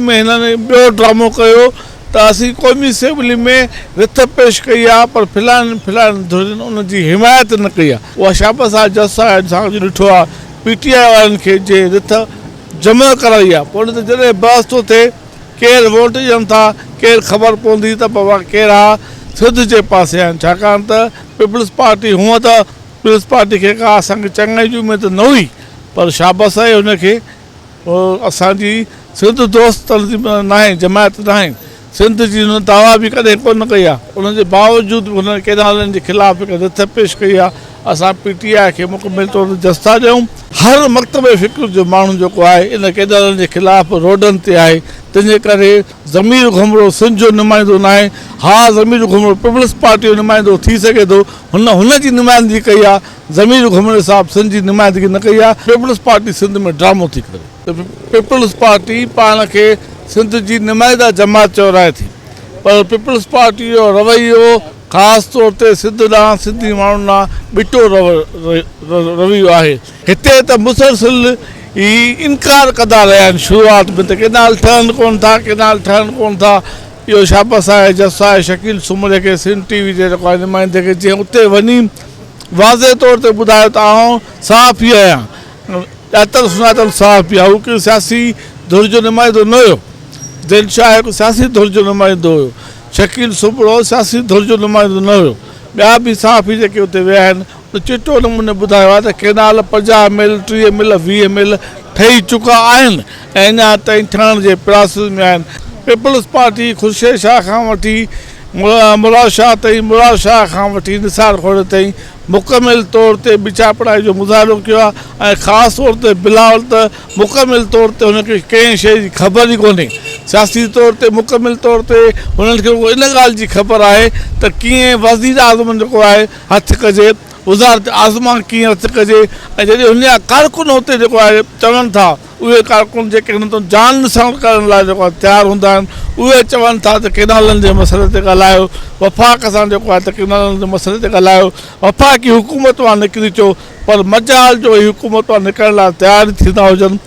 ۾ هنن ٻيو ڊرامو ڪيو ته اسين قومي اسيمبلي ۾ رٿ پيش ڪئي آهي پر فلاڻين فلاڻين ڌرين ان جي حمايت نه ڪئي آهي. اها شابس آهي جج صاحب اسان جو ڏٺو آهي پي ٽي آء وارن کي جنهن رٿ جمع ڪرائي آهي پوء ان تي جڏهن بحث ٿو ٿئي ڪير ووٽ ڏين ٿا ڪير خبر پوندي ته بابا ڪهڙا سنڌ جي پاسي آهن ڇاڪاڻ ته پيپلز پارٽي هونء ته پيپلز پارٽي کي ڪا اسان کي چڱائي جي اميد نه هئي پر شابس آهي ان کي اسان جي سنڌ دوست تنظيم ناهي جماعت ناهي سنڌ جي هن دعويٰ به ڪڏهن ڪونه ڪئي آهي ان جي باوجود به هنن ڪئنالن جي خلاف هڪ رٿ پيش ڪئي آهي اسان پي ٽي آء کي مڪمل طور تي جس ٿا ڏيون. هر مڪتب فڪر جو ماڻهو جيڪو آهي ان ڪئنالن جي خلاف روڊن تي آهي تنهن جي ڪري ضمير گهمرو سنڌ جو نمائندو ناهي ها ضمير گهمرو پيپلز پارٽي جو نمائندو ٿي سگهي ٿو هن هن جي نمائندگي ڪئي آهي ضمير گهمري صاحب سنڌ جي نمائندگي نه ڪئي آهي پيپلز پارٽي سنڌ ۾ ڊرامو ٿي ڪري. پيپلز پارٽي پاڻ کي سنڌ جي نمائنده جماعت چورائي ٿي پر پيپلز پارٽي جو رويو خاص طور تي سنڌ ڏانهن سنڌي ماڻهن ڏانهن ٻٽو رويو آهي. هتي ته مسلسل ئي انڪار ڪندا رهيا آهن شروعات ۾ ته ڪينال ٺهن ڪونه ٿا ڪينال ٺهن ڪونه ٿا اهو شابس آهي جس آهي شڪيل سومري کي سنڌ ٽي وي جي جيڪو آهي نمائندي کي جنهن اتي وڃي واضح طور تي ٻڌايو ته آئون صحافي آهيان ڄاتل سڃاتل صحافي آهي هو ڪنهن سياسي ڌر جو نمائندو نه هيو زين شاهه هڪ سياسي ڌر جو نمائندو هيو شڪيل سومرو سياسي ڌر جو نمائندو نه هيو ٻيا به صحافي جيڪي اتي ويا آهن ان چٽو نموني ٻڌايو آهي ته ڪينال 50 ميل 30 ميل 20 ميل ٺهي چڪا آهن ۽ اڃا تائين ٺهڻ جي پراسيس ۾ آهن. پيپلز پارٽي خورشيد شاهه کان وٺي مراد شاهه تائين، مراد شاهه کان وٺي نثار کهڙي تائين مڪمل طور تي ٻچاپڙائي جو مظاهرو ڪيو آهي ۽ خاص طور تي بلاول ته مڪمل طور تي هن کي ڪنهن شيء جي خبر ئي ڪونهي سياسي طور تي مڪمل طور تي هنن کي رڳو ان ڳالهه جي خبر آهي ته ڪيئن وزيراعظم جيڪو آهي هٿ ڪجي وزارت اعظميٰ ڪيئن هٿ ڪجي ۽ جڏهن هن جا ڪارڪن اتي جيڪو آهي چون ٿا اهي ڪارڪن جيڪي هن تان جان نثار ڪرڻ لاء جيڪو آهي تيار هوندا آهن اهي چون ٿا ته ڪينالن جي مسئلي تي ڳالهايو وفاق سان جيڪو آهي ته ڪينالن جي مسئلي تي ڳالهايو وفاقي حڪومت مان نڪري اچو پر مجال جو هي حڪومت مان نڪرڻ لاء تيار ئي ٿيندا هجن.